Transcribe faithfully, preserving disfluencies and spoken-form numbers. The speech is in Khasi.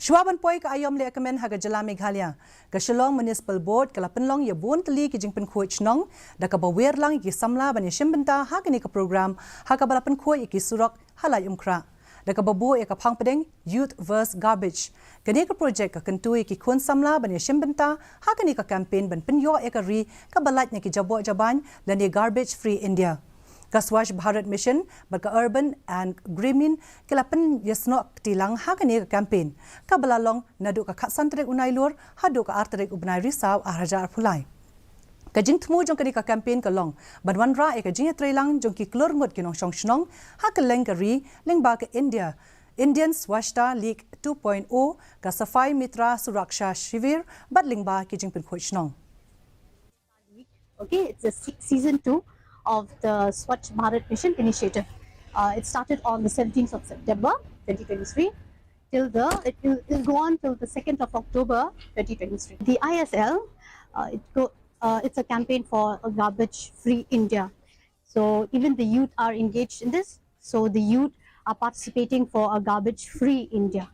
Shuwa ban poi ka aïom lehkmen ha ka jylla Meghalaya, ka Shillong Municipal Board ka la pynlong ïa bun tylli ki jingpynkhuid shnong da kaba wer lang ïa ki samla ban ïashim bynta ha kane ka program, ha kaba la pynkhuid ïa ki surok ha Laitumkhrah da kaba buh ïa ka phang pdeng Youth versus Garbage. Kane ka projek ka kyntu ïa ki khun samla ban ïashim bynta ha kane ka campaign ban pynïoh ïa ka ri kaba lait na ki jaboh jabain lane Garbage Free India. Ka Swachh Bharat Mission bad ka Urban and Gramin ki la pynïasnoh kti lang ha kane ka campaign, kaba la long naduh ka khatsan tarik u Nailur haduh ka ar tarik u bnai Risaw ar hajar arphew lai. Ka jingthmu jong kane ka campaign ka long ban wanrah ïa ka jingïatreilang jong ki klur ngut ki nongshong shnong ha kylleng ka ri lyngba ka India, Indian Swachhata League two point oh, ka Safai Mitra Suraksha Shivir bad lyngba ki jingpynkhuid shnong. Okay, it's the se- season two of the Swachh Bharat Mission initiative. Uh, it started on the seventeenth of September twenty twenty-three till the, it will, will go on till the second of October twenty twenty-three. The I S L, uh, it go, uh, it's a campaign for a garbage-free India. So even the youth are engaged in this. So the youth are participating for a garbage-free India.